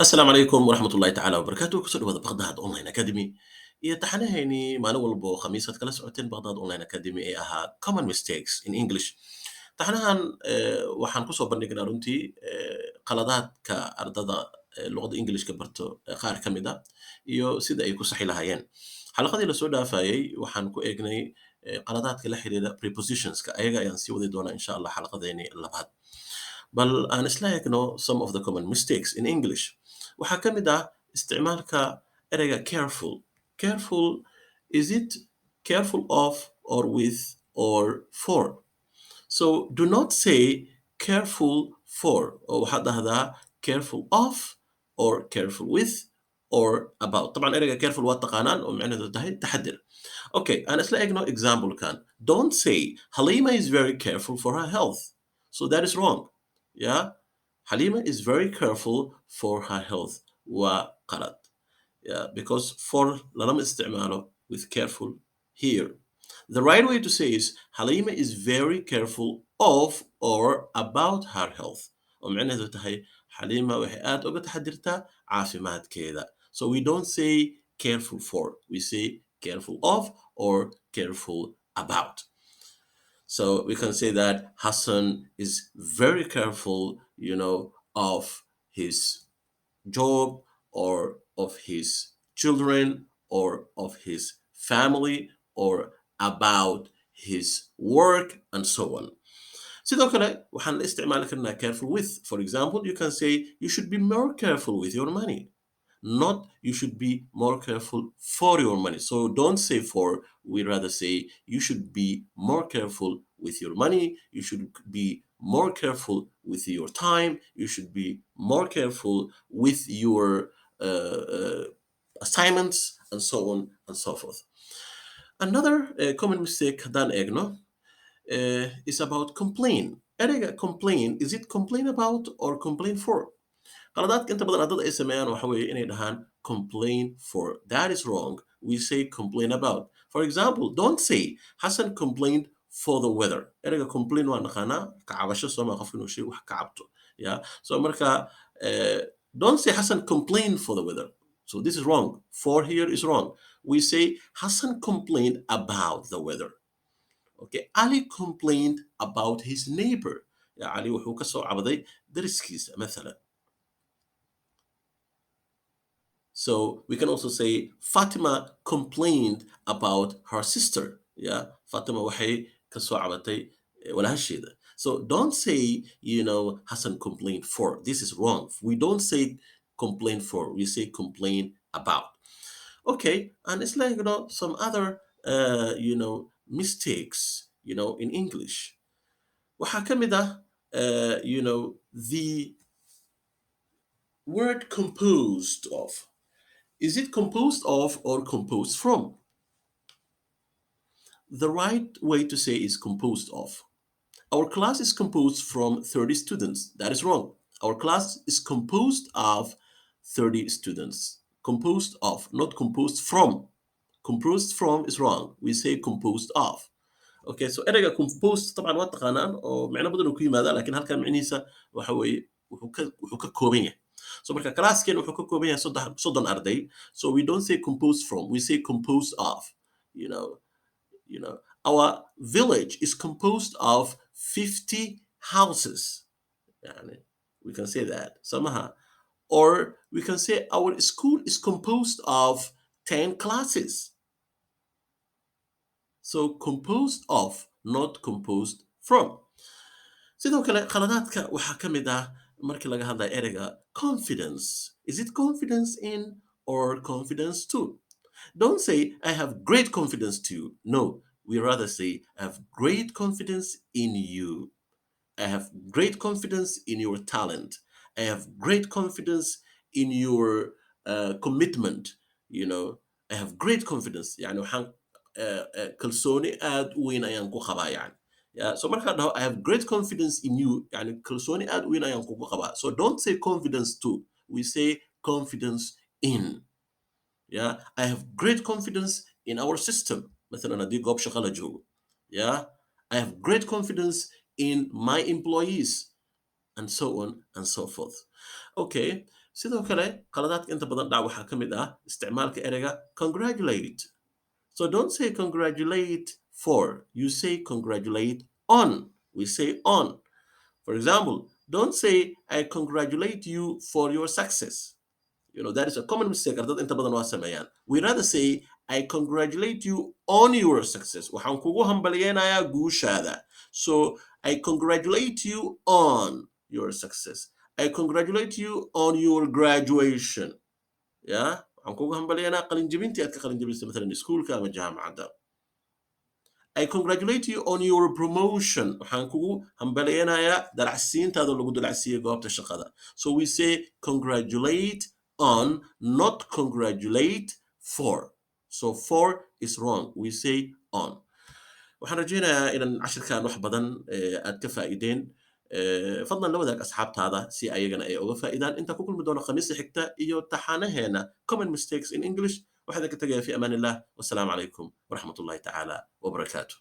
السلام عليكم ورحمة الله تعالى وبركاته كسر هذا بغداد أونلاين أكاديمي يتحنهني ما نول خميسة كلا سعوتين بغداد أونلاين أكاديمي إيه أها common mistakes in English taxanahan waxaan kusoo bandhignaa runtii qaladaadka ardada luqadda Englishka barto qaar ka mid ah iyo sida ay ku saxi lahaayeen xalaqadii la soo dhaafayay waxaan ku eegnay qaladaadka la xiriira prepositionska ayaga ayaan sii wadi doonaa insha Allah xalaqadeeni labaad bal aan isla eegno some of the common mistakes in English waxaa ka mid ah isticmaalka ereyga careful careful is it careful of or with or for so do not say careful for oo waxaad dhahdaa careful of or careful with or about طبعا ereyga careful waa taqaanaan oo macnaheedu tahay taxadir okay aan isla eegno example kan don't say Halima is very careful for her health so that is wrong yeah Halima is very careful for her health waa qalad yeah because for lalama isticmaalo with careful here the right way to say is Halima is very careful of or about her health oo macnaheedu tahay Halima waxay aad uga taxadirtaa caafimaadkeeda so we don't say careful for we say careful of or careful about so we can say that Hassan is very careful, of his job or of his children or of his family or about his work and so on. sidoo kale waxaan la isticmaali karnaa careful with for example you can say you should be more careful with your money not you should be more careful for your money so don't say for we rather say you should be more careful with your money you should be more careful with your time you should be more careful with your assignments and so on and so forth another common mistake haddaan eegno is about complain ereyga complain is it complain about or complain for qaladaadka inta badan ardada ay sameeyaan waxa weeye inay dhahaan complain for that is wrong we say complain about for example don't say Hassan complained for the weather ereyga complain waa naqaanaa kacabasho sooma qofka inuu shay wax ka cabto yeah so marka don't say Hassan complained for the weather so this is wrong for here is wrong we say Hassan complained about the weather okay Ali complained about his neighbor ya Ali wuxuu ka soo cabaday dariskiisa مثلا so we can also say Fatima complained about her sister yeah Fatima waxay ka soo cabatay walaasheeda so don't say Hassan complained for this is wrong we don't say complain for we say complain about okay and it's like some other mistakes in English waxaa ka mid ah the word composed of is it composed of or composed from the right way to say is composed of our class is composed from 30 students that is wrong our class is composed of 30 students composed of not composed from composed from is wrong we say composed of okay so ereyga composed طبعا waa taqaanaan oo macno badan uu ku yimaada laakiin halkan macnihiisa waxa weeye wuxuu ka kooban yahay so marka classken wuxuu ka kooban yahay soddon arday so we don't say composed from we say composed of you know our village is composed of 50 houses يعني we can say that somehow or we can say our school is composed of 10 classes so composed of not composed from sidoo kale khaladaadka waxaa ka mid ah markii laga hadlayo ereyga confidence is it confidence in or confidence to don't say I have great confidence to you no we rather say I have great confidence in you I have great confidence in your talent I have great confidence in your commitment I have great confidence يعني waxaan kalsooni aad u weyn ayaan ku qabaa yani yeah so markaan dhaho I have great confidence in you yani kalsooni aad u weyn ayaan kugu qabaa so don't say confidence to we say confidence in yeah I have great confidence in our system مثلا haddii goob shaqo la joogo yeah I have great confidence in my employees and so on and so forth okay sidoo kale qaladaadka inta badan dhac waxaa ka mid ah isticmaalka ereyga congratulate. So don't say congratulate for, you say congratulate on. We say on. For example, don't say I congratulate you for your success. That is a common mistake. Ardad inta badan waa sameeyaan. We rather say I congratulate you on your success. Waxaan kugu hambalyeynaya guushaada. So I congratulate you on your success. I congratulate you on your graduation. Yeah? Waxaan kugu hambalyeynaa qalinjibintii aad ka qalinjibisay مثلا iskuulka ama jaamacadda. I congratulate you on your promotion. Waxaan kugu hambalyeynaya dalacsiintaada lagu dalacsiiyay goobta shaqada. So we say congratulate on, not congratulate for. So for is wrong. We say on. waxaan rajaynayaa inaan cashirkan wax badan aad ka faa'iideen. fadlan la wadaag asxaabtaada si ayagana ay uga faa'iidaan. inta ku kulmi doono khamiista xigta iyo taxanaheena common mistakes in English. waxaan ka tagayaa fi amaan illah. wassalaamu calaykum waraxmatullaahi tacaala wabarakaatuh.